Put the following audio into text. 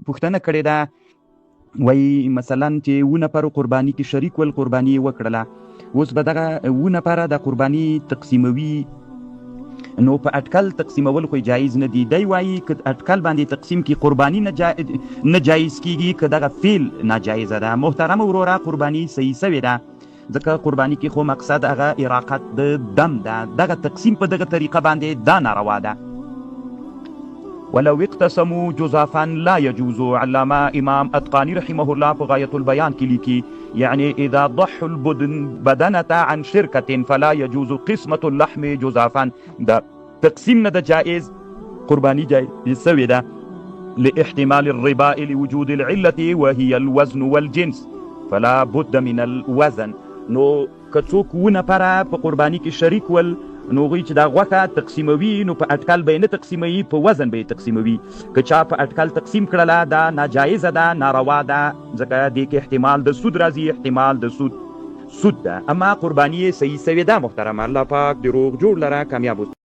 پوښتنه کړې ده، وایي مثلا چې و نفرو قرباني کې شریک ول، قرباني یې وکړله، اوس به دغه و نفره د قرباني تقسیموي، نو په اټکل تقسیمول خو جایز نه دی. دی وایي که اټکل باندې تقسیم کی قرباني نه, نه جایز کیږي، که دغه فعل ناجایزه ده. محترم وروره، قرباني صحیح سوې ده، ځکه قرباني کې خو مقصد هغه اراقت د دم ده، دغه تقسیم په دغه طریقه باندې دا ناروا ده. ولو اقتسموا جزافا لا يجوز. علامه امام اتقاني رحمه الله په غایت البیان کې لیکي، یعنی اذا ضحوا البدن بدنه عن شرکة فلا يجوز قسمة اللحم جزافا. دا تقسیم نه ده جائز، قرباني جائز سوې ده، لاحتمال الرباء لوجود العلة وهي الوزن والجنس فلا بد من الوزن. نو که څوک و نفره په قرباني کې شریک ول، نو هغوی چې دا غوښه تقسیموي نو په اټکل به یې نه تقسیموي، په وزن به یې تقسیموي. که چا په اټکل تقسیم کړله دا ناجایزه ده، ناروا ده، ځکه دې کې احتمال د سود راځي، احتمال د سود ده، اما قرباني یې صحیح سوې ده. محترمه، الله پاک دې روغ جوړ لره، کامیاب اوسې.